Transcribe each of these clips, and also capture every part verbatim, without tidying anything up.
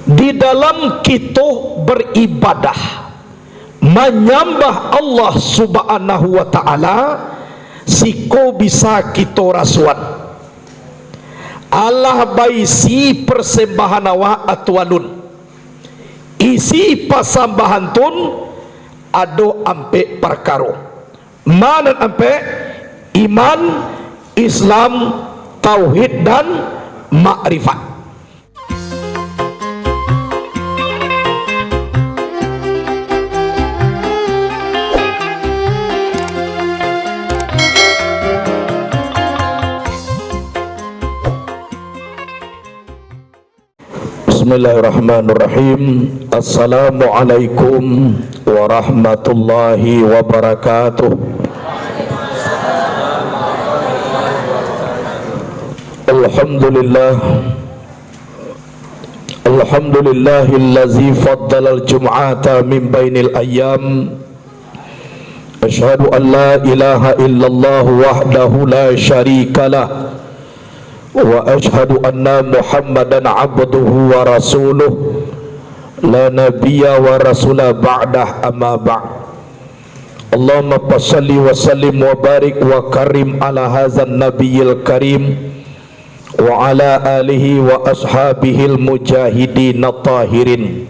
Di dalam kito baribadah, manyambah Allah Subhanahu wa Ta'ala, siko bisa kito rasuan. Alah baisi persembahan awak, atu alun. Isi pasambahan tun ado ampek parkaro. Ma nan ampek? Iman, Islam, tauhid, dan makrifat. Bismillahirrahmanirrahim. Assalamualaikum warahmatullahi wabarakatuh. Alhamdulillah. Alhamdulillahillazi faddalal jum'ata min bainil ayyam. Asyhadu an la ilaha illallah wahdahu la syarikalah, wa asyhadu anna Muhammadan abduhu wa rasuluh, la nabiyya wa rasula ba'dah, amma ba'd. Allahumma fasalli wa sallim wa barik wa karim ala hazan nabiyil karim, wa ala alihi wa ashabihil mujahidin tahirin.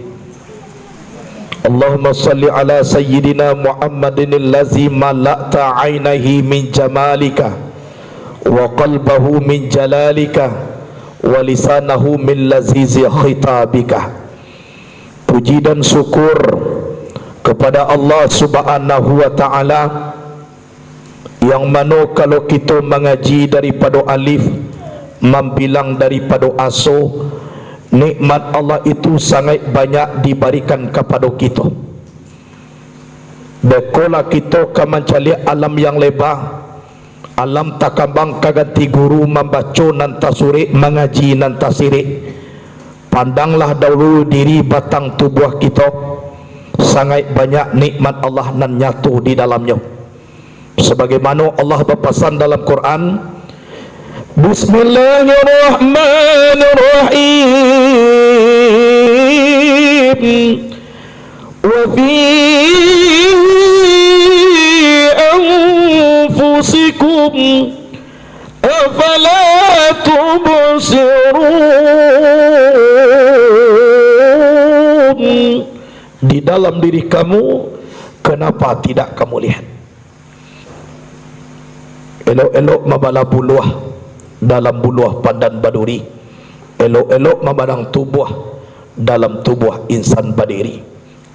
Allahumma salli ala sayyidina Muhammadin allazi mala'ta ainaihi min jamalika, wa qalbahu min jalalika, wa lisanahu min lazizi khitabika. Puji dan syukur kepada Allah Subhanahu wa Ta'ala, yang mano kalau kito mangaji daripado alif, mambilang daripado aso, nikmat Allah itu sangaik banyak dibarikan kapado kito. Bekolah kito ka mancaliak alam yang leba, alam takambang ka ganti guru, mambaco nan tasurik, mangaji nan tasirik. Pandanglah daulu diri batang tubuah kito, sangaik banyak nikmat Allah nan nyato di dalamnyo. Sabagaimano Allah bapasan dalam Quran, Bismillahirrahmanirrahim. Wa fi anfusikum, afala tubsirun. Di dalam diri kamu, kenapa tidak kamu lihat? Elok-elok mambala buluah dalam buluah pandan baduri. Elok-elok mamandang tubuah dalam tubuah insan badiri.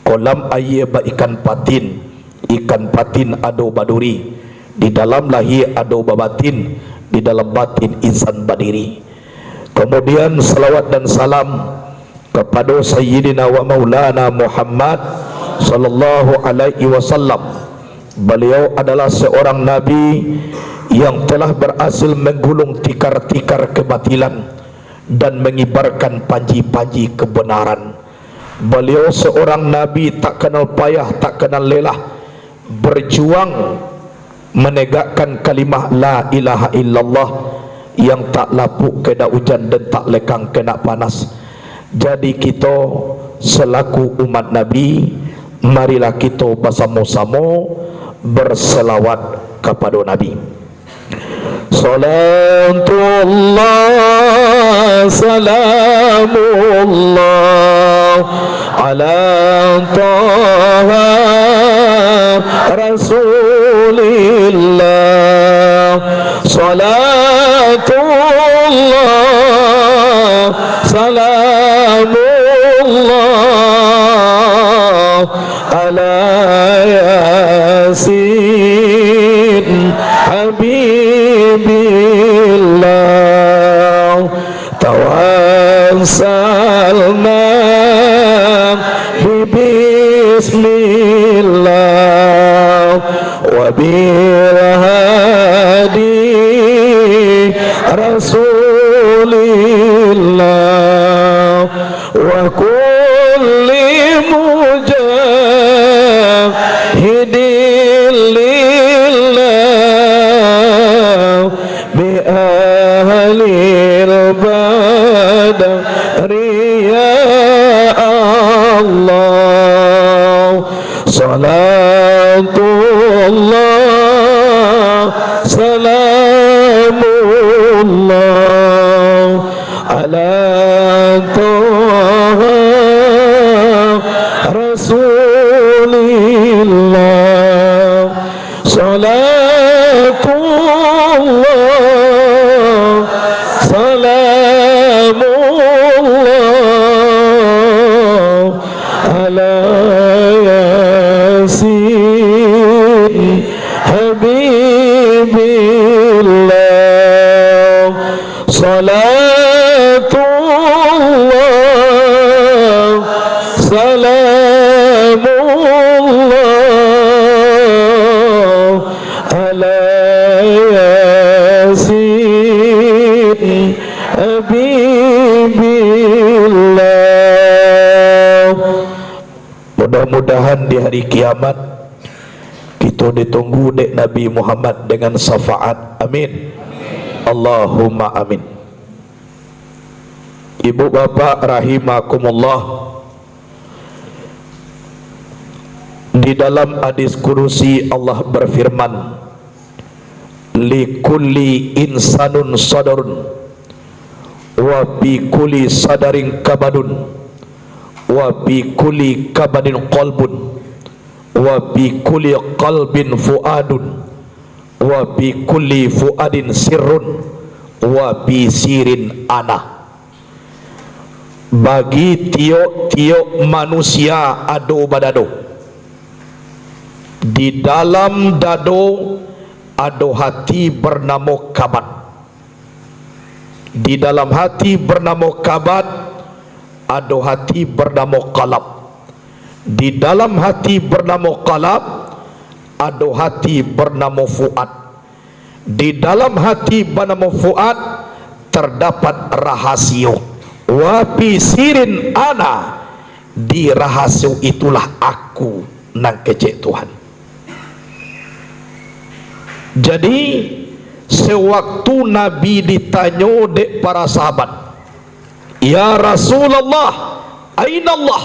Kolam aia baikan patin, ikan patin ado baduri. Di dalam lahia ado babatin, di dalam batin insan badiri. Kemudian, salawat dan salam kapado Sayyidina wa Maulana Muhammad sallallahu alaihi wasallam. Baliau adalah seorang nabi yang telah berhasil menggulung tikar-tikar kebatilan dan mengibarkan panji-panji kebenaran. Baliau seorang nabi tak kenal payah, tak kenal lelah, berjuang menegakkan kalimah la ilaha illallah yang tak lapuk kena ujan dan tak lekang kena panas. Jadi, kito selaku umat Nabi, marilah kito basamo-samo berselawat kapado Nabi. Salatullah, salamullah, ala Taha Rasulillah. Salatullah, salamullah, ala Yasin Habibillah. Tawassalna bi bismillah wa bil hadi Rasulillah wa kulli mujahidin lillah bi ahlil badri ya Salatullah, salamullah, ala Taha Rasulillah. Salatullah, salamullah, ala Yasin Habibillah. Salatullah, salamullah, ala Yasin Habibillah. Mudah-mudahan di hari kiamat kito ditunggu dek Nabi Muhammad dengan syafaat. Amin. Allahumma amin. Ibu bapak rahimakumullah, di dalam hadis kudusi Allah berfirman, "Likulli insanun sadarun, wa fi kulli sadarin kabadun, wa fi kulli kabadin qalbun, wa fi kulli qalbin fuadun, wa fi kulli fuadin sirrun, wa fi sirin ana." Bagi tiok-tiok manusia ado badado. Di dalam dado ado hati bernamo kabad. Di dalam hati bernamo kabad, ado hati bernamo kalab. Di dalam hati bernamo kalab, ado hati bernamo fuad. Di dalam hati banamo fuad, terdapat rahasio. Wa fi sirin ana, di rahasio itulah aku nan kecek Tuhan. Jadi, sewaktu Nabi ditanyo dek para sahabat, "Ya Rasulullah, aina Allah?"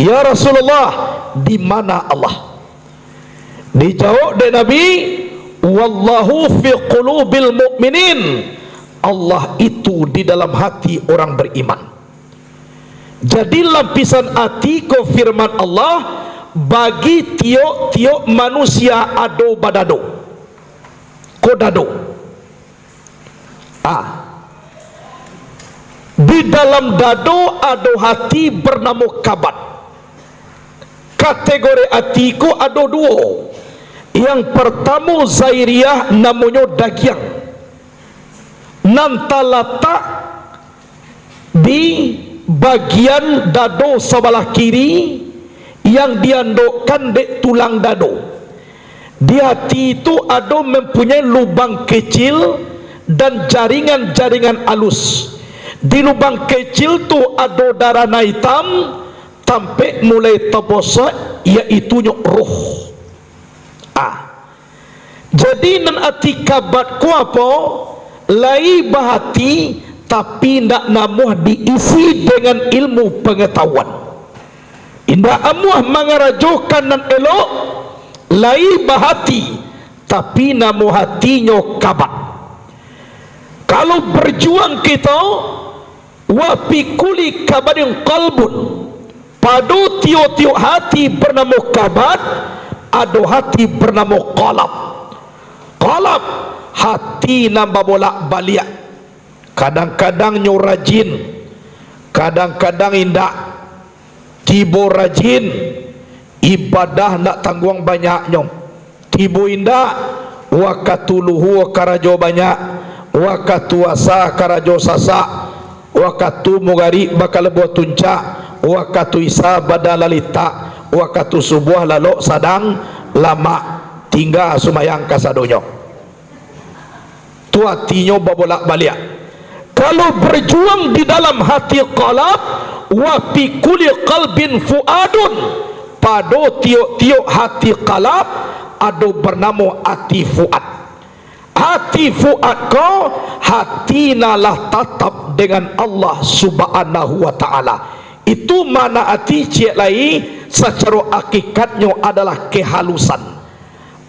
"Ya Rasulullah, di mana Allah?" Dijawab dek Nabi, "Wallahu fi qulubil mu'minin." Allah itu di dalam hati orang beriman. Jadi, lapisan ati ko firman Allah, bagi tiok-tiok manusia ado badado. Ko dado. Ah. Di dalam dado ado hati bernamo kabad. Kategori ati ko ado duo. Yang pertamo zahiriah, namonyo dagiang, nan talatak di bagian dado sabalah kiri, yang diandokkan dek tulang dado. Di hati tu ado mempunyai lubang kecil dan jaringan-jaringan alus. Di lubang kecil tu ado darah nan itam, tampek mulai tabosok, yaitunyo roh. Ah. Jadi, nan ati kabad ko apo? Lai bahati, tapi ndak namuah diisi dengan ilmu pengetahuan. Indak amuah mangarajokan nan elok, lai bahati, tapi namo hatinyo kabad. Kalau berjuang kito, "Wa fi kulli kabadin qalbun." Pado tiok-tiok hati bernamo kabad, ado hati bernamo qalab. Qalab, hati nan babolak-baliak. Kadang-kadang nyo rajin, kadang-kadang indak. Tibo rajin, ibadah ndak tangguang banyaknyo. Tibo indak, wakatu luhua karajo banyak, wakatu asa karajo sasak, wakatu mugarik bakalebuah tuncak, wakatu isa badan lah litak, wakatu subuah lalok sadang lamak, tingga sumayang kasadonyo. Tu atinyo babolak-baliak. Kalau berjuang di dalam hati qalab, "Wa fi kulli qalbin fuadun," pado tiok-tiok hati qalab ado bernamo ati fuad. Ati fuad ko hati nan lah tatap dengan Allah Subhanahu wa Ta'ala. Itu makna ati ciek lai, sacaro akikatnyo adalah kehalusan.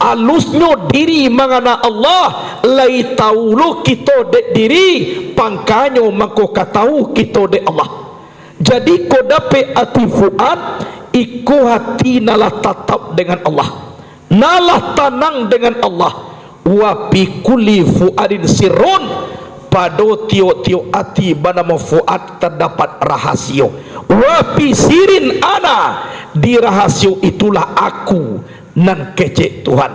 Alusnyo diri mangana Allah, lai tahu lo kito dek diri, pangkanyo mangko ka tahu kito dek Allah. Jadi, ko dapek ati fuad, iko hati nan lah tatap dengan Allah, nan lah tanang dengan Allah. Wa fi kulli fuadin sirrun, pado tiok-tiok ati banamo fuad tadapat rahasio. Wa fi sirin ana, di rahasio itulah aku, nan kecek Tuhan.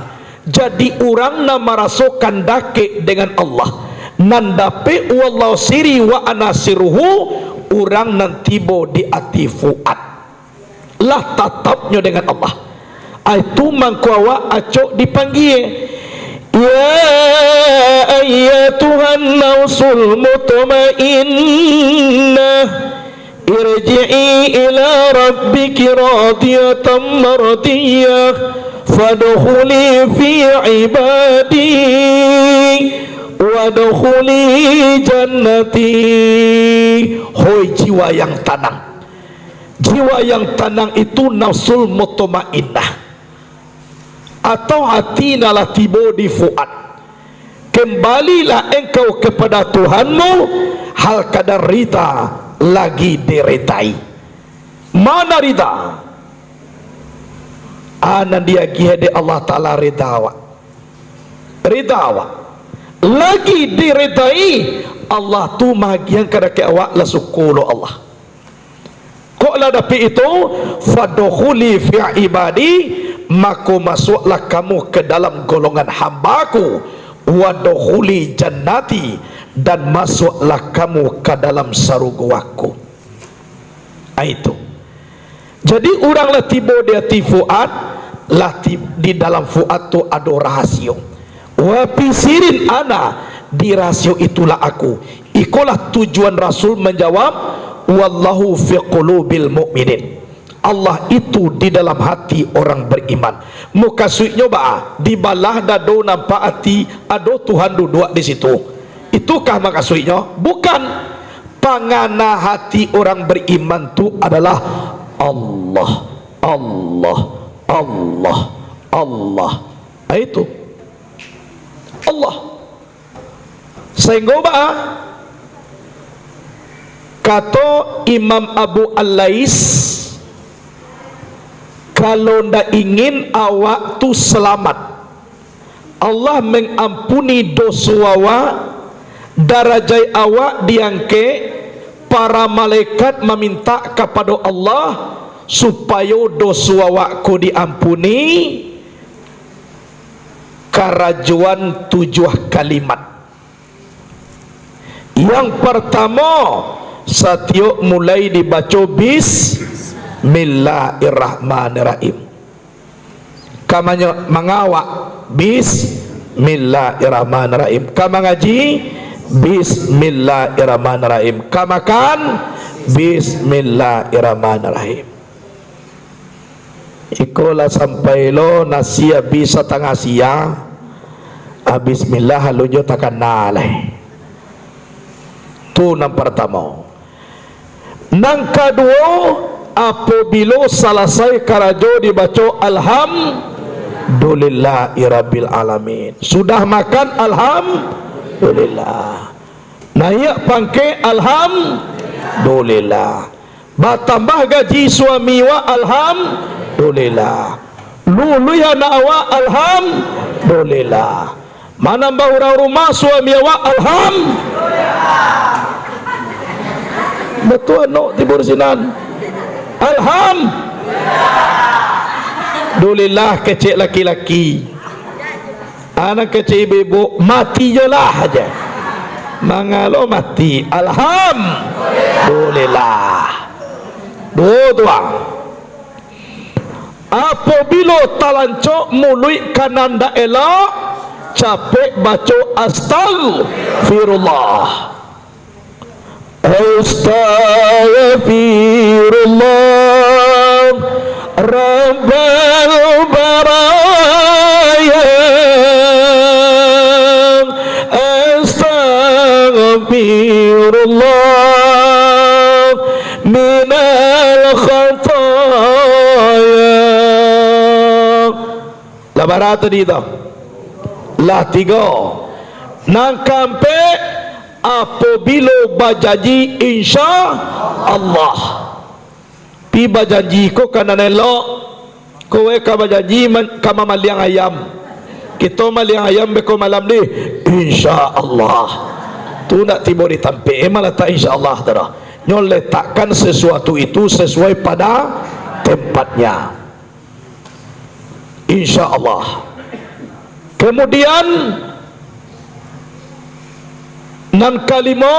Jadi, urang nan marasokan dakek dengan Allah, nan dapek wallahu sirri wa ana sirruhu, urang nan tibo di ati fuad, lah tatapnyo dengan Allah. Ai tu mangko awak acok dipanggie, "Ya ayyatuhan nafsul mutmainnah, irji'i ila rabbiki radiyatan mardiyah, fadkhuli fi ibadi, wadkhuli jannati." Hoi jiwa yang tanang. Jiwa yang tanang itu nafsul mutmainnah, atau hati nan lah tibo di fuad. Kembalilah engkau kepada Tuhanmu, hal kadang rida lagi diridai. Mana rida? A nan diagiah dek Allah Taala rida awak. Rida awak. Lagi diridai, Allah tu maagiahan ka dakek awak, lah suko lo Allah. Kok lah dapek itu, fadkhuli fi ibadi, mako masuaklah kamu ke dalam golongan hamba-Ku, wadkhuli jannati, dan masuaklah kamu ka dalam sarugo-Ku. Ah, itu. Jadi, urang lah tibo di ati fuad, lah ti-, di dalam fuad tu ado rahasio. Wa fi sirin ana, di rahasio itulah aku. Ikolah tujuan Rasul manjawab, "Wallahu fi qulubil mu'minin." Allah itu di dalam hati orang beriman. Mukasuiknyo baa? Dibalah dado nampak ati, ado Tuhan duduak di situ. Itukah makasuiknyo? Bukan. Pangana hati orang beriman tu adalah Allah, Allah, Allah, Allah. Ah, itu. Allah. Sahinggo baa? Kato Imam Abu Al-Lais, "Kalau ndak ingin awak tu salamat, Allah mangampuni doso awak, darajat awak diangkek, para malaikat mamintak kapado Allah supayo doso awak ko diampuni, karajoan tujuah kalimat." Yang partamo, satiok mulai dibaco Bismillahirrahmanirrahim. Ka manyo-, manga awak, Bismillahirrahmanirrahim. Ka mangaji, Bismillahirrahmanirrahim. Ka makan, Bismillahirrahmanirrahim. Iko lah sampai lo nasi abih satangah sia, ah, bismillah alun jo takana lai. Tu nan partamo. Nan kaduo, apobilo salasai karajo dibaco alhamdulillahirabbil alamin. Sudah makan, alhamdulillah. Naiak pangkek, alhamdulillah. Batambah gaji suami awak, alhamdulillah. Luluih anak awak, alhamdulillah. Manambah urang rumah suami awak, alhamdulillah. Batua anok tibo di sinan. Alhamdulillah, kecek laki-laki. Anak kecek ibu-ibu, mati jolah aja. Mangalo mati, alhamdulillah. Duo tu, ah. Apobilo talancok muluik ka nan ndak elok, capek baco astagfirullah. Astaghfirullah, Rabbal baraya. Astaghfirullah, minal khataya. Bara tadi tu? Lah tigo. Nan kaampek, apobilo bajanji, insya Allah. Pi bajanji ko ka nan elok. Ko we ka bajanji man-, ka mamaliang ayam. Kito maliang ayam beko malam ni, insya Allah. Tu ndak tibo di tampek, eh, malatak insya Allah tu dah. Nyo letakkan sesuatu itu sesuai pada tempatnya. Insya Allah. Kemudian, nan kalimo,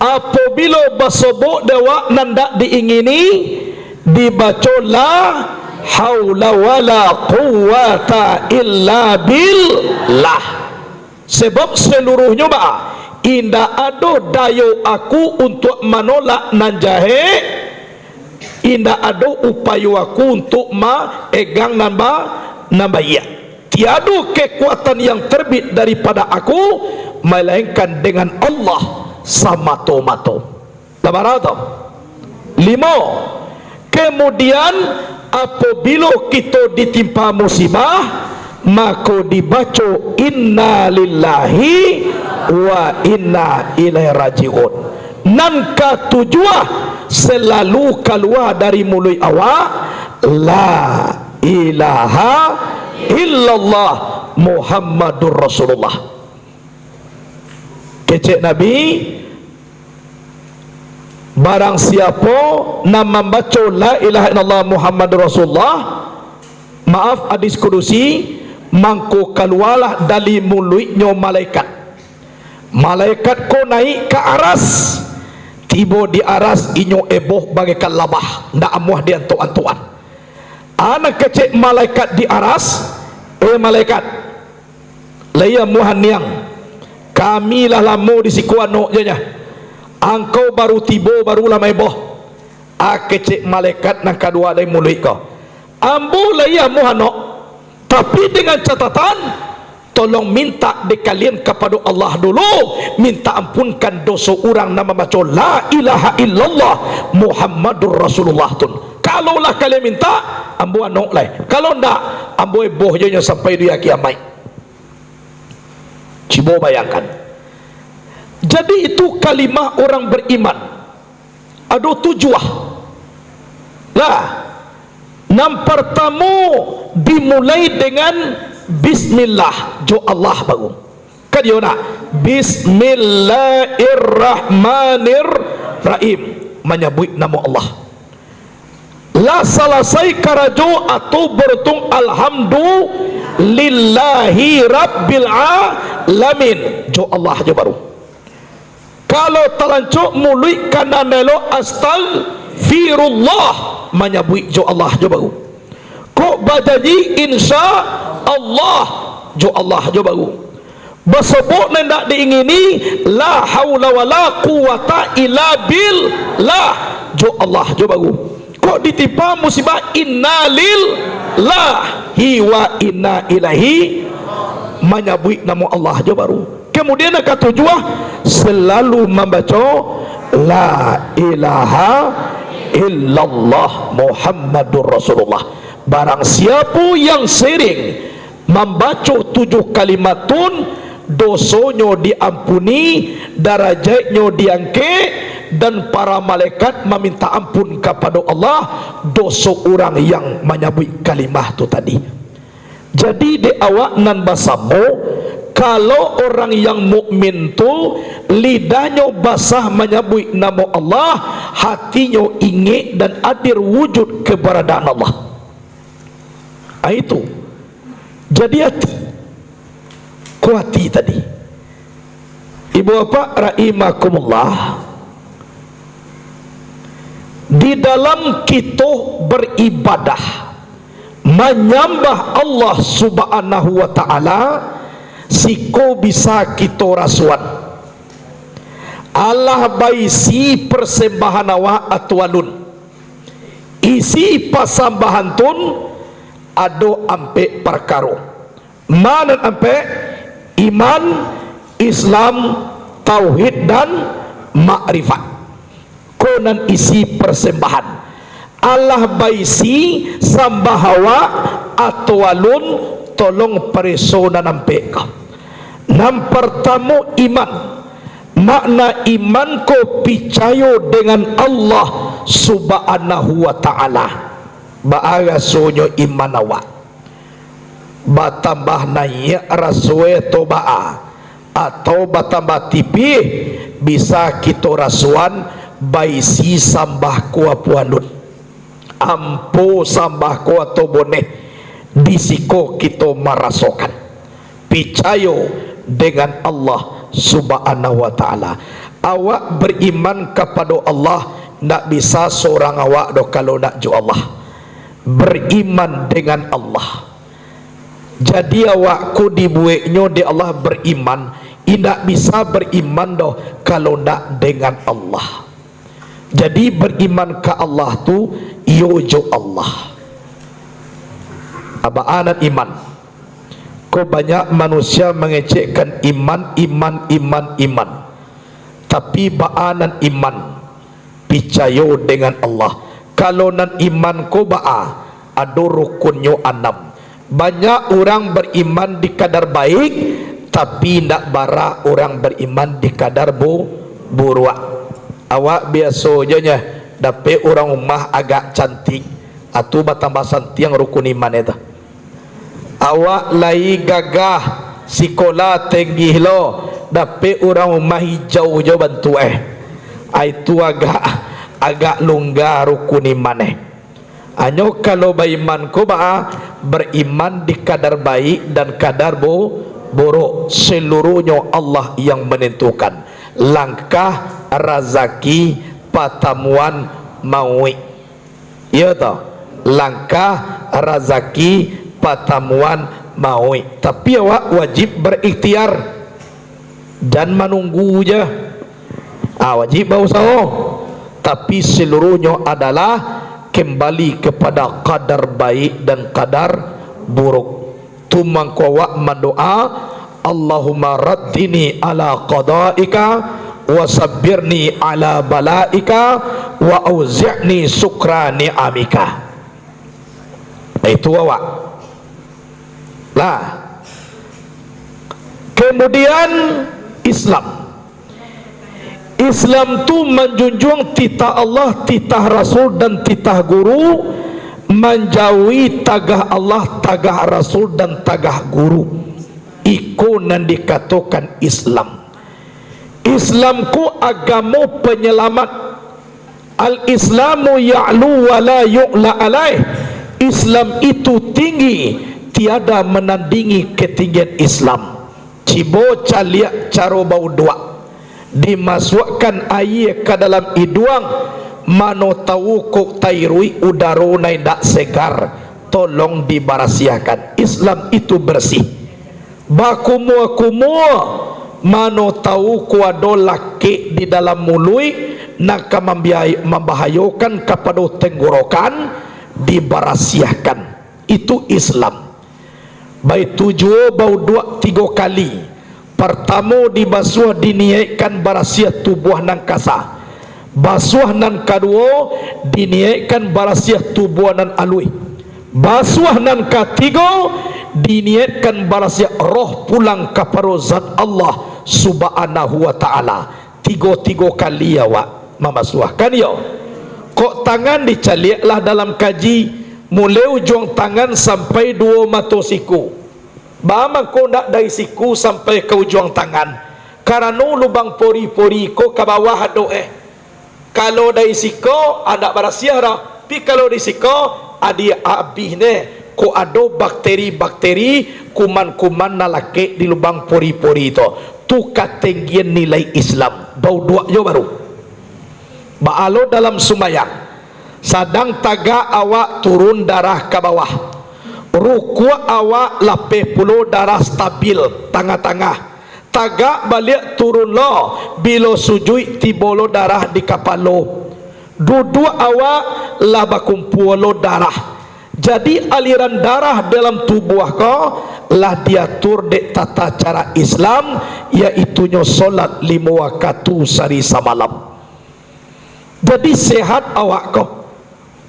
apobilo basobok dek awak nan dak diingini, dibaco la haula wala quwwata illa billah. Sebab seluruhnyo baa, indak ado dayo aku untuak manolak nan jahek, indak ado upayo aku untuak maegang nan ba-, nan baiak. Tiado kekuatan yang terbit daripada aku, malainkan dengan Allah samato-mato. Lah bara tu? Limo. Kemudian, apobilo kito ditimpa musibah, mako dibaco, "Inna lillahi wa inna ilaihi raji'un." Nan katujuah, selalu kalua dari muluik awak, "La ilaha illallah Muhammadur Rasulullah." Kecek Nabi, barang siapo nan mambaco la ilaha illallah Muhammadur Rasulullah, maaf, hadis kudusi, mangko kalualah dari muluiknyo malaikat. Malaikat ko naik ka aras. Tibo di aras, inyo eboh bagaikan labah, ndak amuah diantuak-antuakan. Anak kecek malaikat di aras, "Eh malaikat, lai amuah niang, kami lah lamo di siko anok jo nyo. Angkau baru tibo, baru lah maeboh." A kecek malaikat nan kaduo dari muluik ko, "Ambo lai amuah anok, tapi dengan catatan, tolong mintak dek kalian kapado Allah dulu, mintak ampunkan doso urang nan mambaco la ilaha illallah Muhammadur Rasulullah tun. Kalau lah kalian mintak, ambo anok lai. Kalau ndak, ambo eboh jo nyo sampai di ari kiamaik." Cubo bayangkan. Jadi itu kalimah orang beriman. Ado tujuah. Lah, nan partamo dimulai dengan bismillah, jo Allah baru. Kan iyo nak? Bismillahirrahmanirrahim. Manyabuik namo Allah. Lah salasai karajo atau beruntung alhamdulillahi rabbil alamin. Jo Allah jo baru. Kalau talancok muluik ka nan elok, astagfirullah, manyabuik jo Allah jo baru. Kok bajanji, insya Allah, jo Allah jo baru. Basobok nan indak diingini, la haula wala quwata illa billah, jo Allah jo baru. Kok ditimpa musibah, innalillahi wa inna ilaihi, manyabuik namo Allah jo baru. Kemudian nan katujuah, selalu mambaco, la ilaha illallah Muhammadur Rasulullah. Barang siapo yang sering mambaco tujuh kalimat tun, dosonyo diampuni, darajaiknyo diangkek, dan para malaikat maminta ampun kapado Allah doso urang yang manyabuik kalimah tu tadi. Jadi, dek awak nan basamo, kalau orang yang mukmin tu lidahnyo basah manyabuik namo Allah, hatinyo ingek dan hadir wujud keberadaan Allah. Ah, itu. Jadi ati. Ko ati tadi. Ibu bapak rahimakumullah, di dalam kito beribadah, manyambah Allah Subhanahu wa Ta'ala, siko bisa kito rasoan. Alah baisi persembahan awak atau alun. Isi pasambahan tun ado ampek parkaro. Ma nan ampek? Iman, Islam, tauhid, dan makrifat. Ko nan isi persembahan. Alah baisi sambah awak, atau alun, tolong pareso nan ampek ko. Nan partamo, iman. Makna iman ko picayo dengan Allah Subhanahu wa Ta'ala. Baa rasonyo iman awak? Batambah naiak rasoe atau baa? Atau batambah tipih? Bisa kito rasoan baisi sambah ko apo alun. Ampo sambah ko atau boneh, di siko kito marasokan picayo dengan Allah Subhanahu wa Ta'ala. Awak bariman kapado Allah, ndak bisa sorang awak doh kalau ndak jo Allah. Bariman dengan Allah. Jadi awak ko dibueknyo dek Allah bariman, indak bisa bariman doh kalau ndak dengan Allah. Jadi, bariman ka Allah tu, iyo jo Allah. Baa nan iman? Ko banyak manusia mangecekkan iman, iman, iman, iman. Tapi, baa nan iman? Picayo dengan Allah. Kalau nan iman ko baa? Ado rukunnyo anam. Banyak urang bariman di kadar baik, tapi indak bara urang bariman di kadar bu-, buruak. Awak biaso jo nyo, dapek urang umah agak cantik, atu batambah santiang rukun iman e tu. Awak lai gagah, sikola tenggih lo, dapek urang umah ijau jo bantuak e. Ai tu agak, agak lungga rukun iman e. Hanyo kalau baiman ko baa? Beriman di kadar baik dan kadar bu-, buruk, seluruhnyo Allah yang menentukan. Langkah, razaki, patamuan, mauik. Iyo toh? Langkah, razaki, patamuan, mauik. Tapi awak wajib berikhtiar. Jan manunggu je. Ah, wajib bausaho. Tapi seluruhnyo adalah kembali kepada qadar baik dan qadar buruk. Tu mangko awak mandoa, "Allahumma raddini ala qadaika, wa sabbirni ala balaika, wa auzi'ni syukra ni'amika." Itu awak. Lah. Kemudian Islam. Islam tu manjunjuang titah Allah, titah Rasul, dan titah guru, manjauhi tagah Allah, tagah Rasul, dan tagah guru. Iko nan dikatokan Islam. Islam ko agamo panyalamat. Al-Islamu ya'lu wa la yu'la alaih. Islam itu tinggi, tiada menandingi ketinggian Islam. Cibo caliak caro bauduak. Dimasuakkan aia ka dalam iduang, mano tahu kok tairuik udaro nan indak segar, tolong dibarasiahkan. Islam itu bersih. Bakumua-kumua, mano tahu kok ado lakek di dalam muluik, nan ka mambia-, mambahayokan kapado tenggorokan, dibarasiahkan. Itu Islam. Baitu juo bauduak tigo kali. Partamo dibasuah diniaikkan barasiah tubuah nan kasa. Basuah nan kaduo diniaikkan barasiah tubuah nan aluih. Basuah nan katigo diniaikkan barasiah roh pulang kapado Zat Allah Subhanahu wa Ta'ala. Tigo-tigo kali awak mambasuahkan, iyo. Kok tangan dicaliaklah dalam kaji, mulai ujuang tangan sampai duo mato siku. Baa mangko ndak dari siku sampai ka ujuang tangan? Karano lubang pori-pori ko ka bawah ado, eh. Kalau dari siko, ah, ndak barasiah doh. Tapi kalau di siko, ah, di abih ne, kok ado bakteri-bakteri, kuman-kuman nan lakek di lubang pori-pori tu. Tu katenggian nilai Islam. Bauduak jo baru. Baa lo dalam sumbayang. Sadang tagak awak turun darah ka bawah. Rukuak awak lapeh pulo darah stabil tangah-tangah. Tagak baliak turun lo, bilo sujuik tibo lo darah di kapalo. Duduak awak lah bakumpua lo darah. Jadi aliran darah dalam tubuah ko lah diatur dek tata cara Islam, yaitunyo solat limo wakatu sari samalam. Jadi sehat awak ko,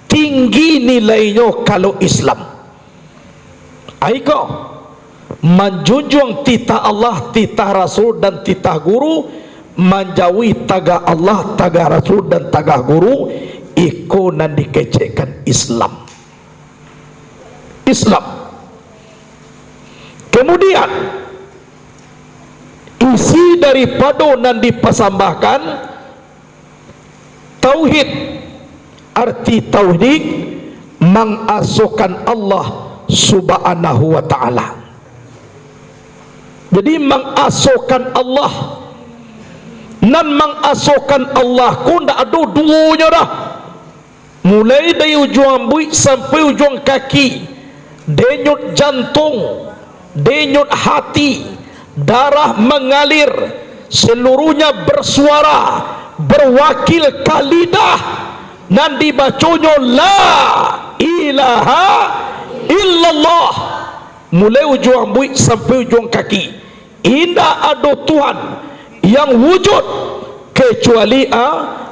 tinggi nilainyo kalau Islam. Aiko, manjunjuang titah Allah, titah Rasul, dan titah guru, manjauhi tagah Allah, tagah Rasul, dan tagah guru, iko nan dikecekkan Islam. Islam. Kemudian, isi daripado nan dipasambahkan, tauhid. Arti tauhid, mangasokan Allah Subhanahu wa Ta'ala. Jadi, mangasokan Allah. Nan mangasokan Allah ko ndak ado duonyo doh. Mulai dari ujuang buik sampai ujuang kaki, denyut jantung, denyut hati, darah mangalir, seluruhnya bersuara, berwakil ka lidah, nan dibaconyo la ilaha illallah. Mulai ujuang buik sampai ujuang kaki. Indak ado Tuhan yang wujud kecuali, a,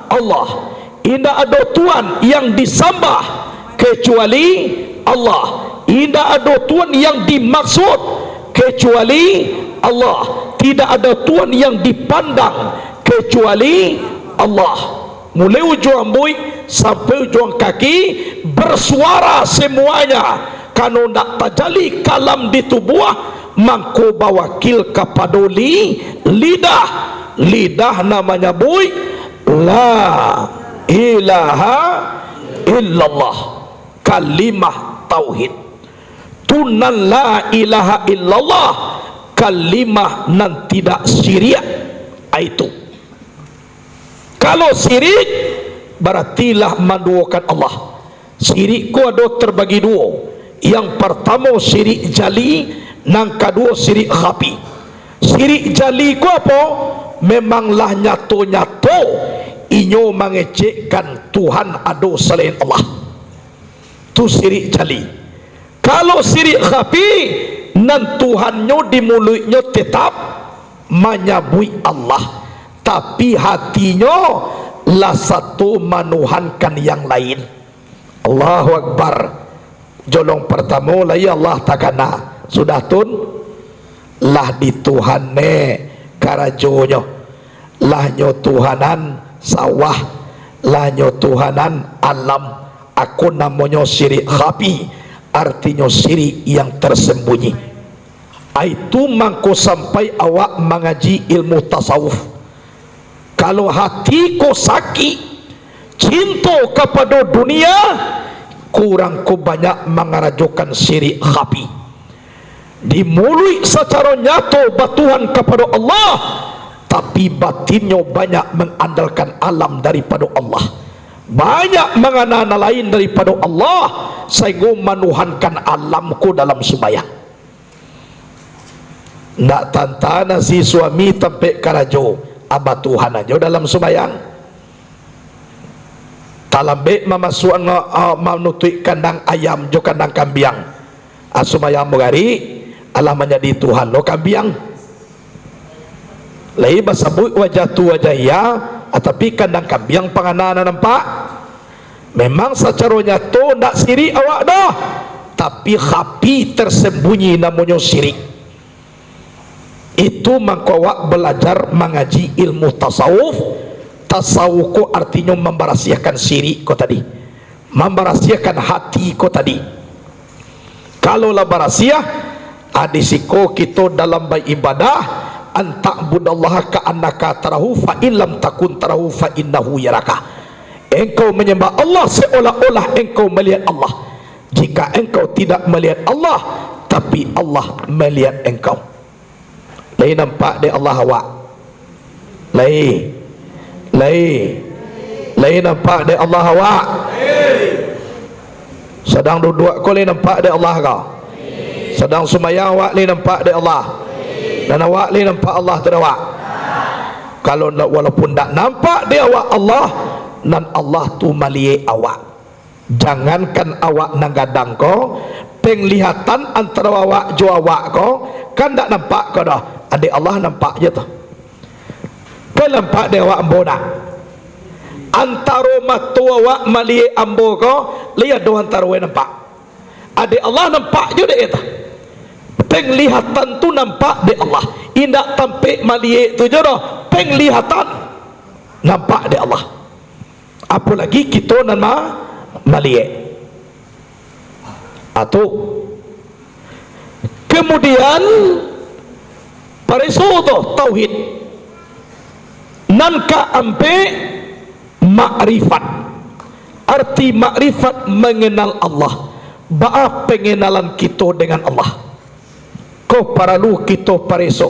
Allah. Indak ado Tuhan yang disambah kecuali Allah. Indak ado Tuhan yang dimaksud kecuali Allah. Tidak ada Tuhan yang dipandang kecuali Allah. Mulai ujuang buik sampai ujuang kaki, bersuara semuanya, karano ndak tajali kalam di tubuah, mangko bawakil kapado li-, lidah. Lidah nan manyabuik la ilaha illallah, kalimah tauhid. Tu nan la ilaha illallah, kalimah nan tidak syirik. Aitu. Kalau syirik, barati lah manduokan Allah. Syirik ko ado terbagi duo. Yang partamo syirik jali, nan kaduo syirik khafi. Syirik jali ko apo? Memanglah nyato-nyato inyo mangecekkan Tuhan ado salain Allah. Tu syirik jali. Kalau syirik khafi, nan Tuhannyo di muluiknyo tetap manyabuik Allah, tapi hatinyo lah sato manuhankan yang lain. Allahu Akbar. Jolong partamo lai Allah takana. Sudah tun, lah dituhan ne karajonyo. Lah nyo tuhanan sawah, lah nyo tuhanan alam. Ako namonyo syirik khafi, artinyo syirik yang tersembunyi. Aitu mangko sampai awak mangaji ilmu tasawuf. Kalau hati ko sakik, cinto kapado dunia, kurang ko banyak mangarajokan syirik khafi. Di muluik sacaro nyato batuhan kapado Allah, tapi batinnyo banyak mangandalkan alam daripado Allah. Banyak mangana nan lain daripado Allah, sainggo manuhankan alam ko dalam sumbayang. Ndak tantana si suami tampek karajo, abatuhan ajo dalam sumbayang. Talambek mamasuak, ah, manutuik kandang ayam jo kandang kambiang. Ah, sumbayang bagarik, alah manjadi Tuhan lo kambiang. Lai basabuik wajah tu wajah iya, ah, tapi kandang kambiang pangana nan nampak. Memang sacaro nyato ndak sirik awak doh, tapi khafi tersembunyi namonyo sirik. Itu mangko awak balajar mangaji ilmu tasawuf. Tasawuf ko artinyo mambarasiahkan sirik ko tadi, mambarasiahkan hati ko tadi. Kalau lah barasiah, ah, di siko kito dalam baibadah, "An ta'budallaha ka'annaka tarahu, fa in lam takun tarahu, fa innahu yaraka." Engkau manyambah Allah seolah-olah engkau malihat Allah. Jika engkau tidak malihat Allah, tapi Allah malihat engkau. Lai nampak dek Allah awak? Lai. Lai. Lai nampak dek Allah awak? Sadang duduak ko lai nampak dek Allah ko? Sadang sumbayang awak lai nampak dek Allah? Nan awak lai nampak Allah tu dek awak? Kalau ndak, walaupun ndak nampak dek awak Allah, nan Allah tu maliek awak. Jangankan awak nan gadang ko, penglihatan antaro awak jo awak ko, kan ndak nampak ko doh. Dek Allah nampak je tu. Kan nampak dek awak ambo nak. Antaro mato awak maliek ambo ko, lai ado antaro wai nampak. Dek Allah nampak je dek itu. Penglihatan tu nampak dek Allah. Indak tampek maliek tu jo doh. Penglihatan nampak dek Allah. Apolagi kito nan ma-, maliek. Atu. Kemudian, pareso tu tauhid. Nan kaampek, makrifat. Arti makrifat, mengenal Allah. Baa pengenalan kito dengan Allah? Ko paralu kito pareso.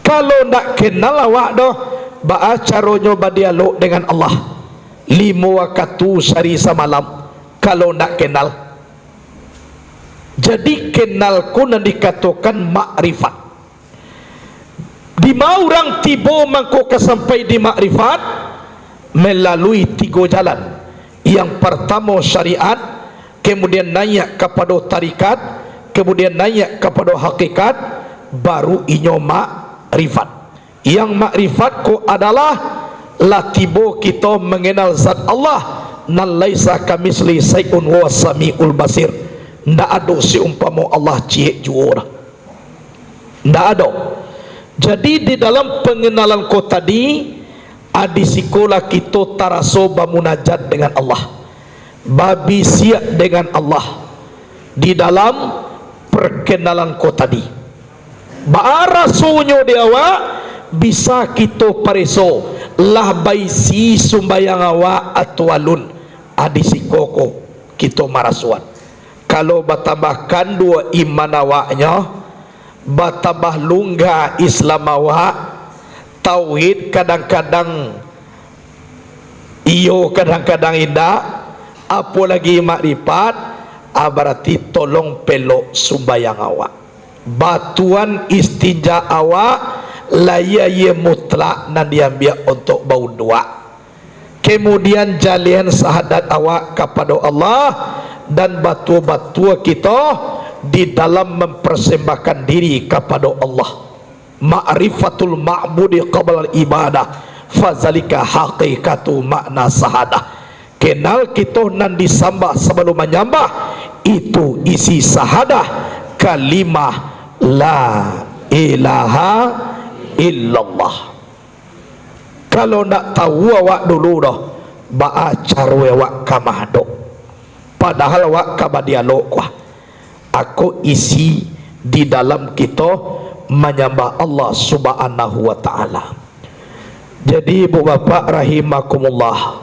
Kalau ndak kenal awak doh, baa caronyo badialog dengan Allah? Limo wakatu sahari samalam, kalau ndak kenal. Jadi, kenal ko nan dikatokan makrifat. Dima urang tibo mangko ka sampai di makrifat? Melalui tigo jalan. Yang partamo syariat, kemudian naiak kapado tarikat, kemudian naiak kapado hakikat, baru inyo makrifat. Yang makrifat ko adalah lah tibo kito manganal Zat Allah, nan laisa kamitslihi syai'un wa huwas samiul basir. Ndak ado seumpamo Allah ciek juo doh. Ndak ado. Jadi, di dalam pengenalan ko tadi, a, di sikolah kito taraso bamunajat dengan Allah, babisiak dengan Allah di dalam perkenalan ko tadi. Baa rasonyo di awak? Bisa kito pareso, lah baisi sumbayang awak atau alun? A, di siko ko kito marasoan. Kalau batambah kanduang iman awaknyo, batambah lungga Islam awak, tauhid kadang-kadang iyo, kadang-kadang indak, apolagi makrifat, a, barati tolong pelok sumbayang awak. Batuan istinja awak, lai aia mutlak nan diambiak untuak bauduak. Kemudian, jalian sahadat awak kapado Allah, dan batua-batua kito di dalam mempersembahkan diri kapado Allah. Ma'rifatul ma'budi qablal ibadah, fazalika haqiqatu makna sahadah. Kenal kito nan disambah sabalum manyambah, itu isi sahadah kalimah la ilaha illallah. Kalau ndak tahu awak dulu doh, baa caro awak ka mahadok? Padahal awak ka badialog ko. Ako isi di dalam kito manyambah Allah Subhanahu wa Ta'ala. Jadi, ibu bapak rahimakumullah,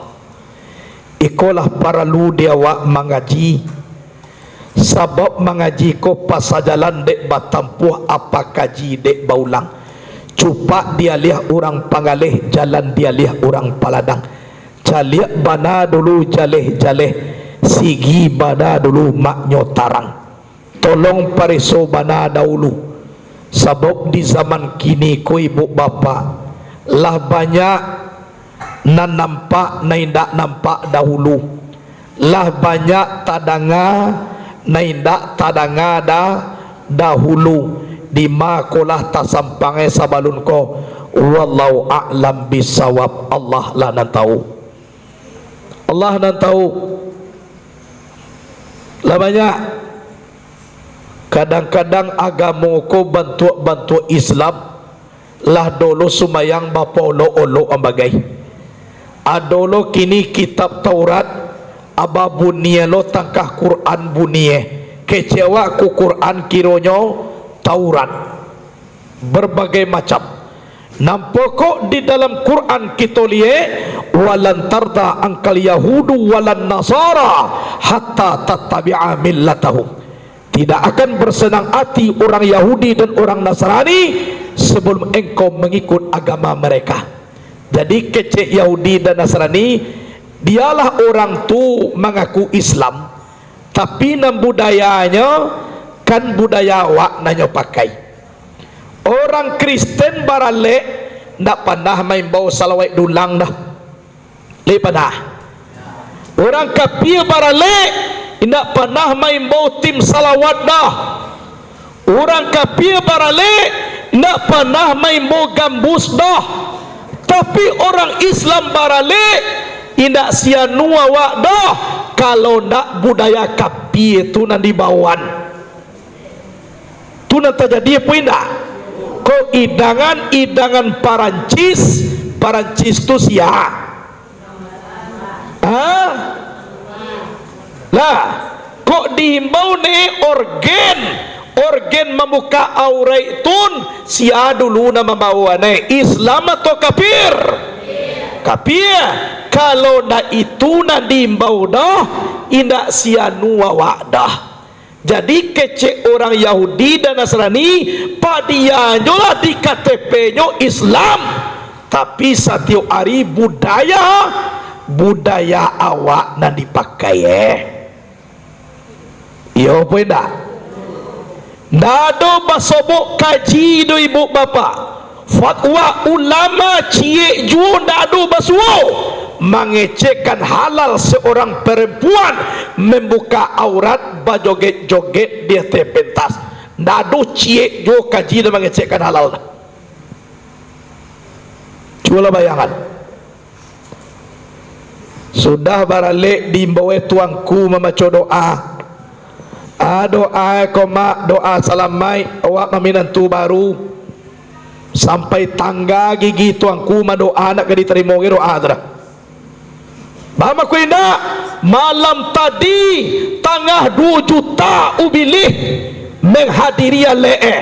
ikolah paralu di awak mangaji. Sabab mangaji ko pasajalan dek batampuah, apa kaji dek baulang. Cupak dialiah urang Panggaleh, jalan dialiah urang Paladang. Caliak bana dulu jaleh-jaleh, sigi bana dulu maknyo tarang. Tolong pareso bana dahulu, sabab di zaman kini ko, ibu bapak, lah banyak nan nampak, nan indak nampak dahulu. Lah banyak tadanga, nan indak tadanga da-, dahulu. Dima ko lah tasampangai sabalun ko? Wallahu a'lam bisawab. Allah lah nan tahu. Allah nan tahu. Lah banyak. Kadang-kadang agamo ko bantuak-bantuak Islam. Lah dolo sumbayang bapaolok-olok ambagai. Ado lo kini kitab Taurat, aba bunie lo tangkah Quran bunie. Kecek awak ko Quran kironyo Taurat. Berbagai macam. Nan pokok di dalam Quran kito liek, "Walan tarda angkal yahudu walan nasara hatta tattabi'a millatahum." Tidak akan bersenang hati orang Yahudi dan orang Nasrani sebelum engkau mengikut agama mereka. Jadi, kecek Yahudi dan Nasrani, dialah orang tu mangaku Islam, tapi nan budayanyo kan budaya awak nan nyo pakai. Orang Kristen baralek ndak panah maimbau salawat dulang doh. Lai panah. Urang kapia baralek indak panah maimbau tim salawat doh. Urang kapia baralek indak panah maimbau gambus doh. Tapi, urang Islam baralek indak sianu awak doh, kalau ndak budaya kapia tu nan dibaoan. Nan tajadi apo indak? Kok idangan, idangan Parancis, Parancis tu sia? Ha? Lah, kok diimbau ne orgen, orgen mambuka auraik tun, sia dulu nan mambawa ne, Islam atau kafir? Kafir. Kalau ndak itu nan diimbau doh, indak sianu awak doh. Jadi, kecek urang Yahudi dan Nasrani, padiahnyo lah di K T P-nyo Islam, tapi satiok ari budaya, budaya awak nan dipakai, eh. Iyo apo indak? Ndak ado basobok kaji do, ibu bapak. Fatwa ulama ciek juo ndak ado basuo mangecekkan halal seorang perempuan membuka aurat, bajoget-joget di ateh pentas. Ndak ado ciek juo kaji nan mangecekkan halal. Cubolah bayangkan. Sudah baralek diimbau tuanku mambaco doa. Ah, doa ko mak, doa salamaik awak maminantu baru. Sampai tangga gigi tuanku mandoa, nak ka ditarimo ge doa tu dah. Bamako indak, malam tadi tangah duo juta ubilih menghadiri alek, eh.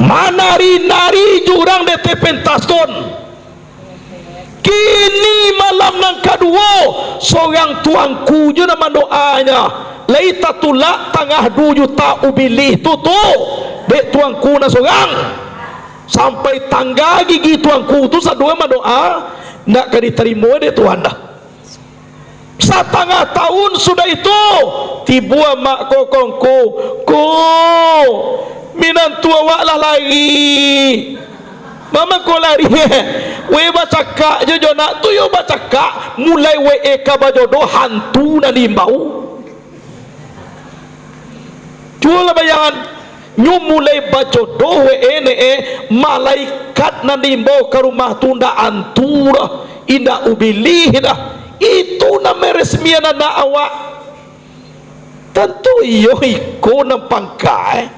Manari-nari jurang di ateh pentas tun. Kini malam nan kaduo, sorang tuanku jo nan mandoanyo. Lai tatulak tangah duo juta ubilih tu, tu, dek tuanku nan sorang. Sampai tangga gigi tuanku tu sado mandoa, ndak ka ditarimo dek Tuhan dah. Satangah taun sudah itu, tibo amak ko ka ngku, "Ngku, minantu awak lah lari." "Mama ko lari?" "Weh, bacakak jo, jo nak tu yo bacakak, mulai weh ka bajodoh hantu nan diimbau." Cubolah bayangkan, nyo mulai bajodoh weh, eh, ne, eh, malaikat nan diimbau ka rumah tu ndak antu dah, indak ubilih dah. Itu nan meresmian anak awak. Tantu iyo iko nan pangka, eh.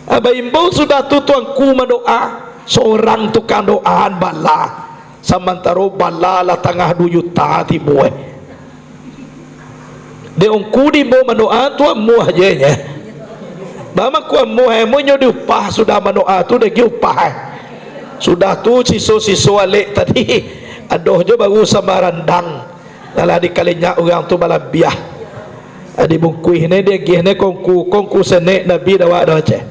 Ah, baimbau sudah tu tuanku mandoa, sorang tukang doaan bala. Samantaro bala lah tangah duo juta tibo, eh. Dek ungku diimbau mandoa tu amuah je nyo. Bamako amuah, eh, amuah nyo diupah sudah mandoa tu dek upah, eh. Sudah tu siso-siso alek tadi, adoh jo baru samarandang. Alah dikalinyak urang tu balabiah. Ah, dibungkuih ne, diagiah ne ka ungku, ka ungku senek nabi dawak doh ceh.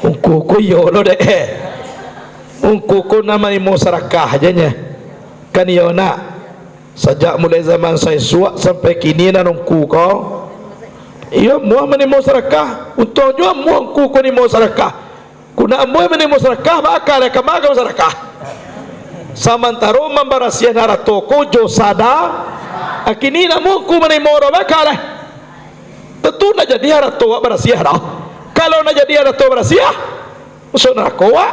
Ungku ko iyo lo dek, eh. Ungku ko nan manimo sarakah je nyo. Kan iyo nak. Sajak mulai zaman saisuak sampai kini nan ungku ko. Iyo, amuah manimo sarakah. Untuang juo amuah ungku ko nimo sarakah. Kok ndak amuah manimo sarakah, baa ka lai, kama ka basarakah? Samantaro mambarasiahan arato ko jo sada, ah, kini ndak amuah ungku manimo doh, baa ka lai? Tantu ndak jadi arato awak barasiah doh. Kalau ndak jadi arato barasiah, masuak narako awak.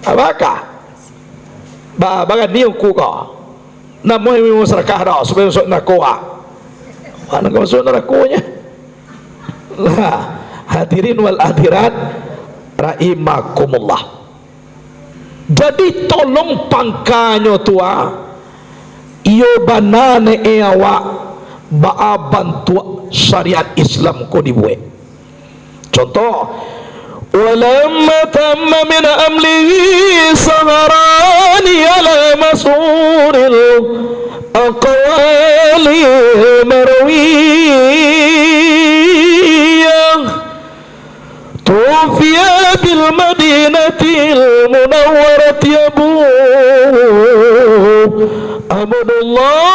Ah, baa ka? Ba-, barani ungku ko. Ndak amuah manimo sarakah doh, supayo masuak narako awak. Mano ka masuak narakonyo? Nah, hadirin wal hadirat rahimakumullah. Jadi, tolong pangkanyo tu, ah, iyo bana ne, eh, awak, baa bantuak syariat Islam ko dibuek. Contoh, walamma tamma min amlihi saharani ala masuril aqwali marwiyah. Tufiya bil Madinatil Munawwarati Abu Abdullah,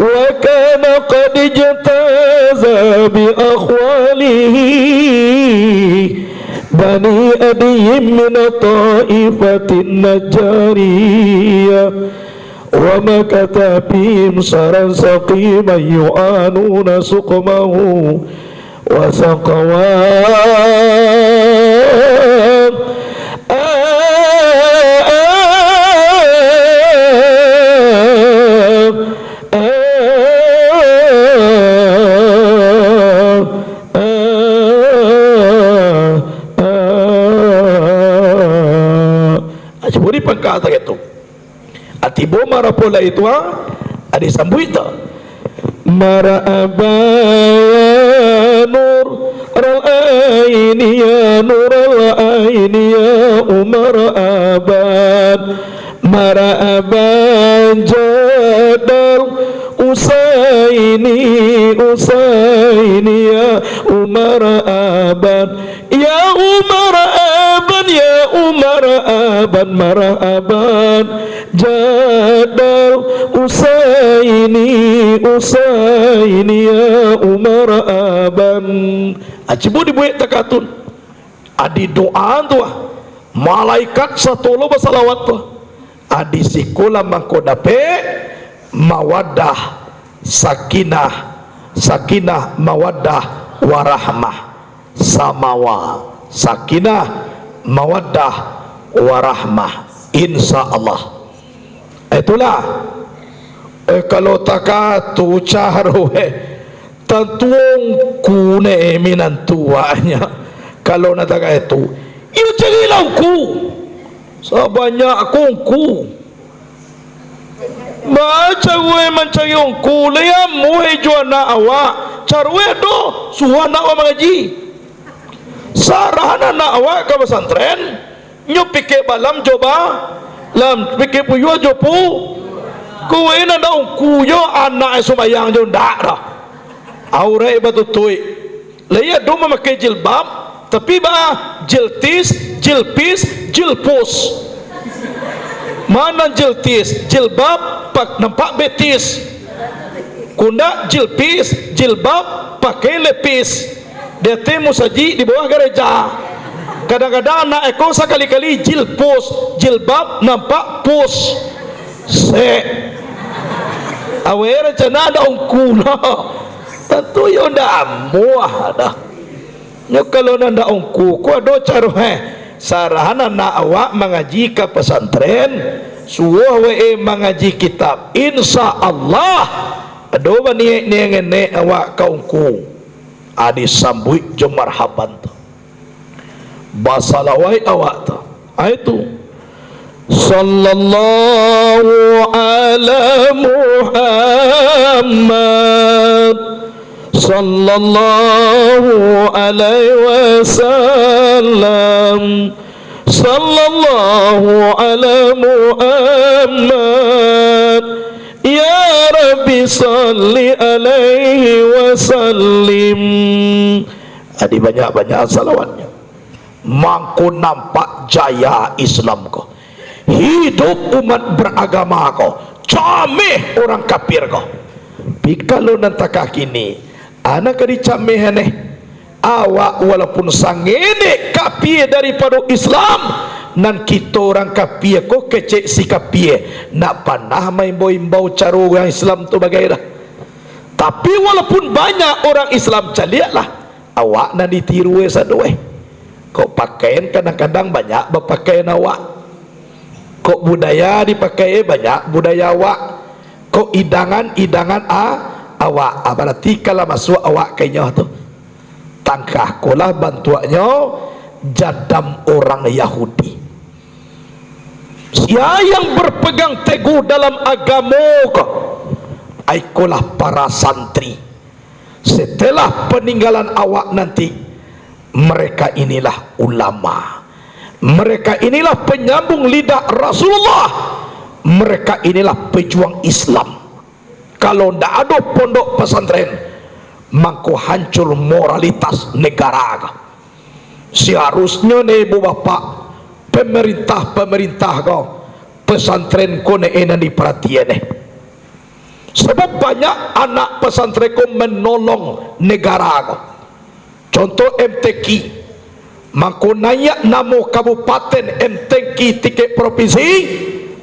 wa kana qad ijtaza bi akhwalihi Bani Adiyyin min Taifatin Najjariyah. Wa makatha fihim syahran saqiman yu'anuna suqmahu wa saqawah. Kata gitu. Atibo marapo lai tu, ha? Adi sambuik tu. Marahaba ya nur al aini, ya nur al aini, ya Umar Abad. Marahaba jadal Usaini, Usaini, ya Umar Abad. Ya Umar Abad, ya Umar Abad, marhaban. Jadal Usaini, Usaini, ya Umar Abad. Acibu dibuek takatun. Adi doa tu ah. Malaikat satolo basalawat tu. Adi sikolah mangko dapek mawaddah, sakinah, sakinah, mawaddah, warahmah. Samawa, sakinah, mawaddah, warahmah. Insya Allah. Itulah. Eh, kalau takah tu caro, eh, tantu ungku ne minantu awaknyo. Kalau nak takah itu, iyo carilah ungku. Sabanyak ko ungku. Baa caro mancari ungku, lai amuah jo anak awak. Caro ado, suruah anak awak mangaji. Sarahan anak awak ka pasantren, nyo pikek balam jo balam, pikek puyuah jo pu-, kuwe nan ndak ungku jo anak sumbayang jo ndak doh. Auraik batutuik. Lai ado mamakai jilbab, tapi baa, jiltis, jilpis, jilpus. Mana jiltis? Jilbab, pak-, nampak betis. Kundak jilpis, jilbab, pakai lepis. Di ateh musajik, di bawah gareja. Kadang-kadang anak eko sakali-kali jilpus, jilbab nampak pus. Sek. Awak rancana ndak ungku lah. Tantu yo ndak amuah dah. Nyo kalau nan ndak ungku, ko ado caro, eh. Sarahan anak awak mangaji ka pasantren, suruah wae mangaji kitab. Insya Allah, ado baniaik niang enek awak ka ungku. Ah, disambuik jo marhaban tu. Basalawaik awak tu. Ah, itu. Sallallahu ala Muhammad. Sallallahu alaihi wasallam. Sallallahu ala Muhammad. Ya Rabbi salli alaihi wasallim. Adi banyak-banyak salawatnya. Mangko nampak jaya Islam ko. Hidup umat beragama ko. Cameh urang kafir ko. Tapi kalau nan takah kini, anak ka dicameh aneh. Awak walaupun sangenek kafir daripado Islam, nan kito urang kafir ko kecek si kafir, ndak panah maimbau-imbau caro urang Islam tu bagai dah. Tapi walaupun banyak urang Islam caliak lah, awak nan ditiru e sado eh. Kok pakaian kadang-kadang banyak bapakaian awak. Kok budaya dipakai e banyak budaya awak. Kok idangan, idangan a-, awak. Ah, bararti kalau masuak awak ka inyo tu. Tangkah ko lah bantuaknyo jadam urang Yahudi. Sia yang berpegang teguh dalam agamo ko, ikolah para santri. Setelah peninggalan awak nanti, mereka inilah ulama. Mereka inilah penyambung lidah Rasulullah. Mereka inilah pejuang Islam. Kalau ndak ado pondok pesantren, mangko hancur moralitas negara ko. Seharusnyo ne, ibu bapak, pemerintah-pemerintah ko, pesantren ko ne nan diparatian ne. Sebab banyak anak pesantren ko menolong negara ko. Contoh M T Q, mangko naiak namo kabupaten M T Q tingkek provinsi,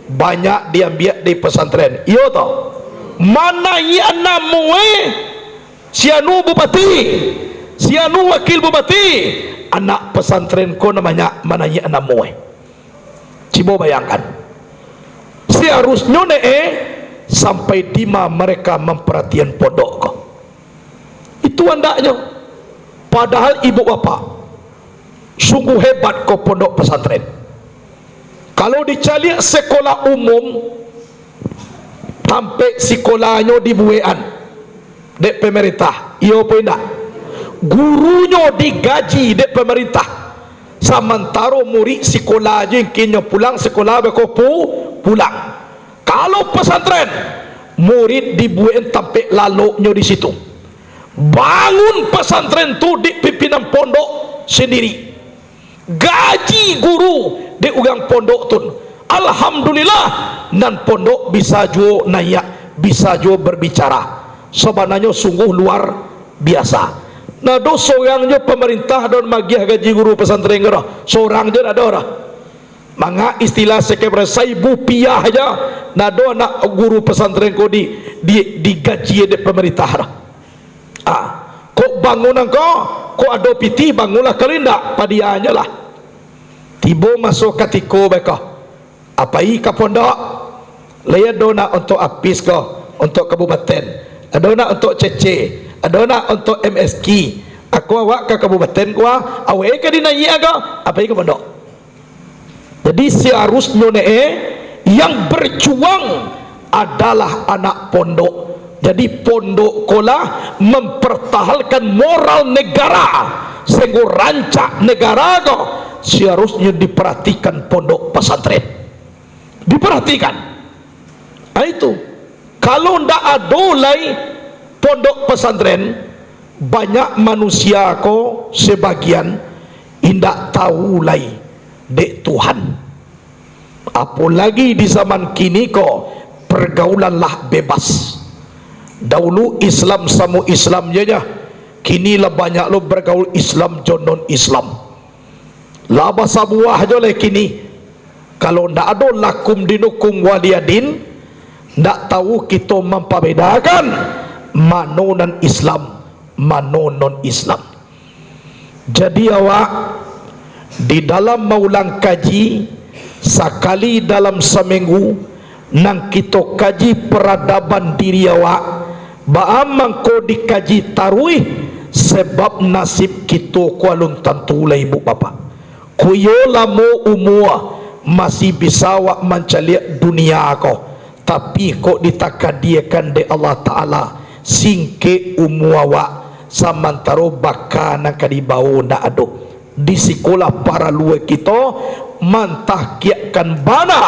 banyak diambiak di pesantren. Iyo toh? Manaiak namo e, si anu bupati, si anu wakil bupati, anak pesantren ko namonyo manaiak namo e. Cubo bayangkan, seharusnyo ne e, sampai dima mereka memperhatian pondok ko. Itu andaknyo. Padahal ibu bapak, sungguh hebat ko pondok pesantren. Kalau dicaliak sekolah umum, tampek sikolahnyo dibuekan dek pemerintah, iyo apo indak? Gurunyo digaji dek pemerintah, samantaro murid sikolah je, ingkinnyo pulang sikolah beko pu-, pulang. Kalau pesantren, murid dibuekan tampek laloknyo di situ. Bangun pesantren tu dek pimpinan pondok sendiri. Gaji guru dek urang pondok tu. Alhamdulillah, nan pondok bisa juo naiak, bisa juo berbicara. Sabananyo sungguh luar biasa. Nado sorang jo pemerintah do magiah gaji guru pesantren ko doh. Sorang jo nado doh. Manga istilah sekebre saibu piah aja, nado anak guru pesantren ko di, di, digaji dek pemerintah doh. Ah, kok bangunan ko, kok ado pitih, bangunlah, kalau indak, padiaanyo lah. Tibo maso katiko beko, apai ka pondok, lai ado nak untuak apis ko, untuak kabupaten, ado nak untuak C C, ado nak untuak M S K, ako awak ka kabupaten ko, ah, awak ka dinaiak ko, apai ka pondok. Jadi, seharusnyo ne, eh, yang berjuang adalah anak pondok. Jadi, pondok ko lah mempertahankan moral negara, sehinggo rancak negara ko, seharusnyo diperhatikan pondok pesantren. Diperhatikan. Ah, itu. Kalau ndak ado lai pondok pesantren, banyak manusia ko sebagian indak tahu lai dek Tuhan. Apolagi di zaman kini ko, pergaulan lah bebas. Dahulu Islam samo Islam je nyo, kini lah banyak lo bergaul Islam jo non-Islam. Lah basabuah jo lai kini. Kalau ndak ado lakum dinukum waliyadin, ndak tahu kito mampabedakan mano nan Islam, mano non-Islam. Jadi awak, di dalam maulang kaji, sakali dalam saminggu, nan kito kaji peradaban diri awak, baa mangko dikaji taruih, sebab nasib kito ko alun tantu lai, Ibu Bapak. Kok iyo lamo umua, masih bisa awak mancaliak dunia ko, tapi kok ditakadiakan dek Allah Ta'ala, singkek umua awak, samantaro baka nan ka dibawo ndak ado. Di sikolah paralu kito mantahkiakkan bana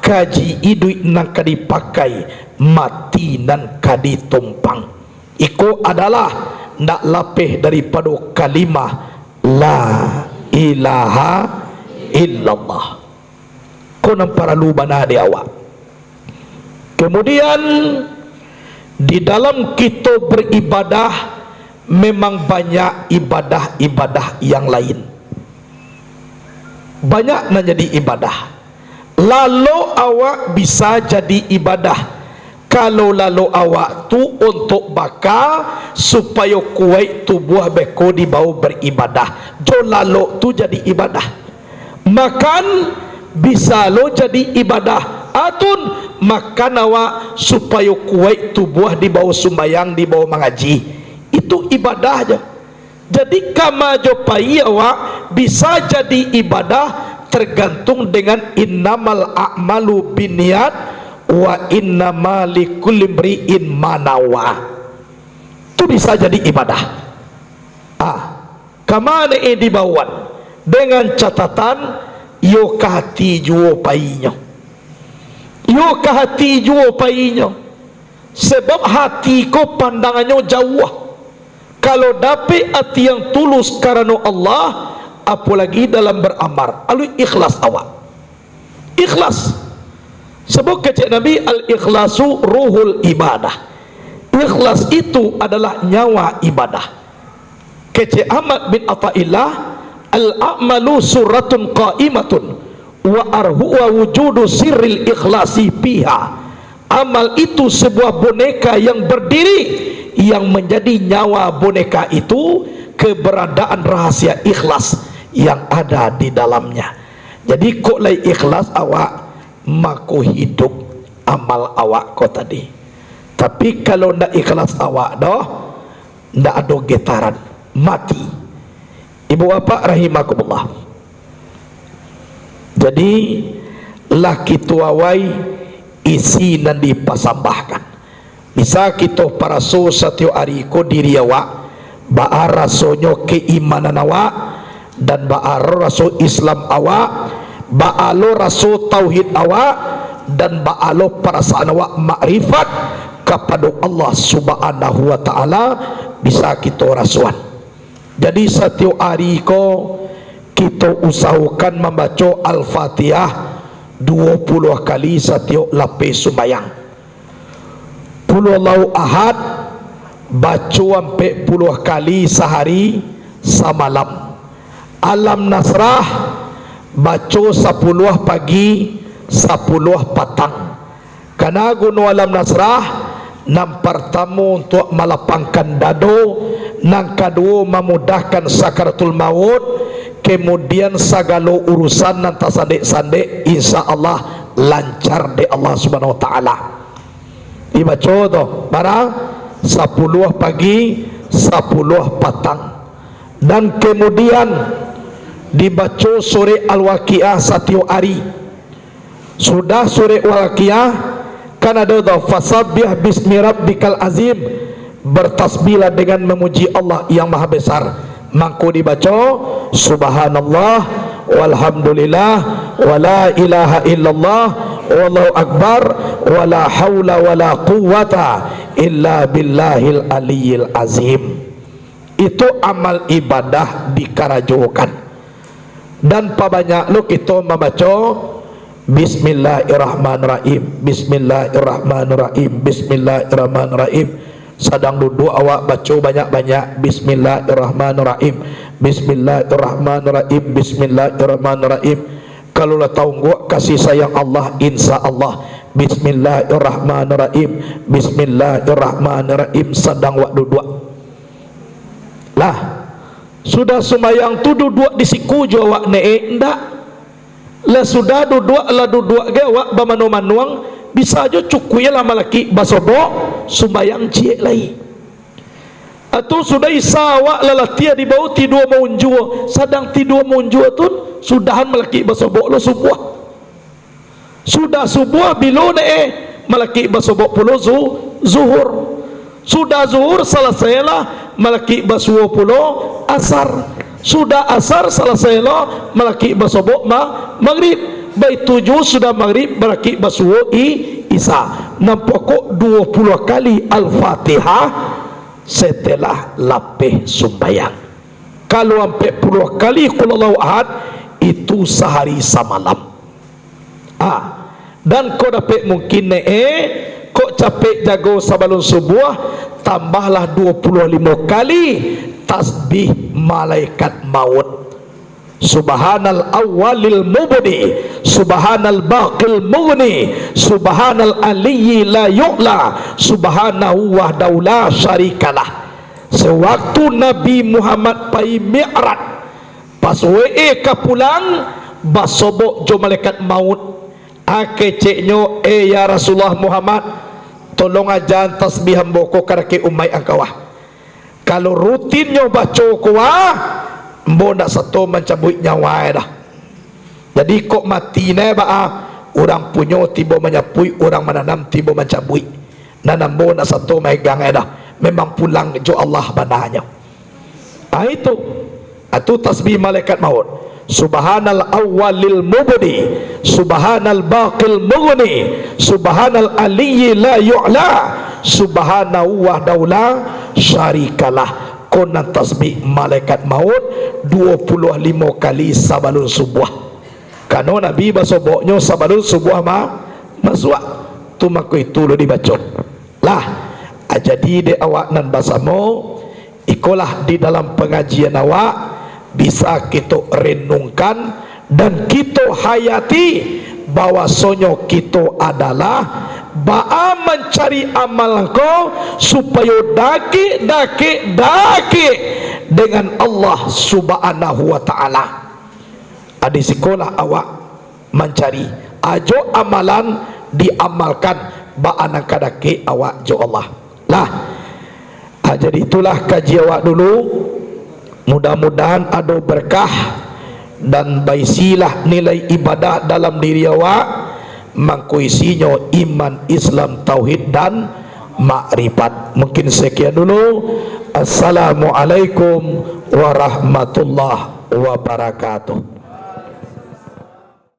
kaji iduik nan ka dipakai, mati nan ka ditumpang. Iko adalah ndak lapeh daripado kalimah la ilaha illallah. Ko nan paralu bana di awak. Kemudian, di dalam kito beribadah, memang banyak ibadah-ibadah yang lain. Banyak nan jadi ibadah. Lalok awak bisa jadi ibadah. Kalau lalok awak tu untuak baka, supayo kuaik tubuah beko dibawo beribadah. Jo lalok tu jadi ibadah. Makan, bisa lo jadi ibadah. Atun, makan awak supayo kuaik tubuah dibawo sumbayang, dibawo mangaji. Itu ibadah je. Jadi, kama jo pai awak bisa jadi ibadah, tergantung dengan innamal a'malu binniyat wa innama likulli imri'in ma nawa. Tu bisa jadi ibadah. Ah, kama ne dibawoan, dengan catatan, iyo ka hati juo painyo. Iyo ka hati juo painyo. Sebab hati ko pandangannyo jauah. Kalau dapek ati yang tulus karano Allah, apolagi dalam beramal, alun ikhlas awak. Ikhlas. Sebab kecek Nabi, "Al-ikhlasu ruhul ibadah." Ikhlas itu adalah nyawa ibadah. Kecek Ahmad bin Athaillah, "Al-a'malu suratun qaimatun, wa arhuha wujudu sirril ikhlasi fiha." Amal itu sebuah boneka yang berdiri, yang menjadi nyawa boneka itu keberadaan rahasia ikhlas yang ada di dalamnya. Jadi, kok lai ikhlas awak, mako hidup amal awak ko tadi. Tapi, kalau ndak ikhlas awak doh, ndak ado getaran, mati. Ibu bapak rahimakumullah. Jadi, lah kito awai isi nan dipasambahkan. Bisa kito paraso satiok ari ko diri awak, baa rasonyo keimanan awak, dan baa lo raso Islam awak, baa lo raso tauhid awak, dan baa lo parasaan awak makrifat kapado Allah Subhanahu wa Ta'ala, bisa kito rasoan. Jadi, satiok ari ko kito usahokan mambaco Al-Fatihah duo puluah kali satiok lapeh sumbayang. Qul Huwallahu Ahad, baco ampek puluah kali sahari samalam. Alam Nasrah, baco sapuluah pagi, sapuluah patang. Kana guno Alam Nasrah, nan partamo untuak malapangkan dado, nan kaduo mamudahkan sakaratul maut, kemudian sagalo urusan nan tasandek-sandek, insya Allah lancar dek Allah Subhanahu wa Ta'ala. Dibaco tu, bara? Sapuluah pagi, sapuluah patang. Dan kemudian dibaco surek Al-Waqiah satiok ari. Sudah surek Waqiah, kan ado tu, "Fasabbih bismi rabbikal azim," bertasbihlah dengan memuji Allah yang Maha Besar. Mangko dibaco, "Subhanallah, walhamdulillah, wala ilaha illallah, wallahu akbar, wala haula wala quwwata illa billahil aliyil azim." Itu amal ibadah dikarajokan. Dan pabanyak lo kito mambaco, "Bismillahirrahmanirrahim, bismillahirrahmanirrahim, bismillahirrahmanirrahim." Sadang duduak awak baco banyak-banyak, "Bismillahirrahmanirrahim, bismillahirrahmanirrahim, bismillahirrahmanirrahim." Kalau lah taunggok kasih sayang Allah, insya Allah, "Bismillahirrahmanirrahim, bismillahirrahmanirrahim," sadang wak duduak. Lah, sudah sumbayang tu duduak di siku jo awak ne, eh, indak. Lah sudah duduak, lah duduak ge awak bamanuang-manuang, bisa jo cukuik lah malakik basobok, sumbayang ciek lai. Atau sudah Isya awak lah latiah di bawah tidua maunjua, sadang tidua maunjua tu, sudahan malakik basobok lo subuah. Sudah subuah bilo ne, eh, malakik basobok pulo zu-, zuhur. Sudah zuhur salasailah, malakik basuo pulo asar. Sudah asar salasailah, malakik basobok ma-, magrib. Baitu juo sudah magrib, malakik basuo i-, isya. Nan pokok duo puluah kali Al-Fatihah setelah lapeh sumbayang. Kalau ampek puluah kali Qul Huwallahu Ahad, itu sahari samalam. Ah, dan kok dapek mungkin ne, eh, kok capek jago sabalun subuah, tambahlah duo puluah limo kali tasbih malaikat maut. Subhanal awwalil mubdi, subhanal baqil mughni, subhanal aliyyi la yu'la, subhanahu wahdahu la syarikalah. Sewaktu Nabi Muhammad pai Mi'raj, pas wee ka pulang, basobok jo malaikat maut. A keceknyo, "Eh, ya Rasulullah Muhammad, tolong ajan tasbih ambo ko ka dakek umaik angkau, ah. Kalau rutin nyo baco ko, ah, ambo ndak sato mancabuik nyawa dah. Jadi, kok mati ne baa, urang punyo tibo manyapuik, urang mananam tibo mancabuik. Nan ambo ndak sato maegang dah. Memang pulang jo Allah bananyo." Ah, itu. Ah, tu tasbih malaikat maut. Subhanal awwalil mubdi, subhanal baqil mughni, subhanal aliyyi la yu'la, subhanahu wahdahu la syarikalah. Ko nan tasbih malaikat maut duo puluah limo kali sabalun subuah. Kano Nabi basoboknyo sabalun subuah ma-, masuak. Tu mako itu lo dibaco. Lah, ah, jadi dek awak nan basamo, ikolah di dalam pangajian awak bisa kito renungkan dan kito hayati, bahwasonyo kito adalah baa mancari amal ko supayo dakek, dakek, dakek dengan Allah Subhanahu wa Ta'ala. Adi sikolah awak mancari, ajo amalan diamalkan, baa nan ka dakek awak jo Allah. Lah, ah, jadi itulah kaji awak dulu. Mudah-mudahan ado berkah dan baisilah nilai ibadah dalam diri awak, Mangko isinyo iman, Islam, tauhid, dan makrifat. Mungkin sekian dulu. Assalamualaikum warahmatullahi wabarakatuh.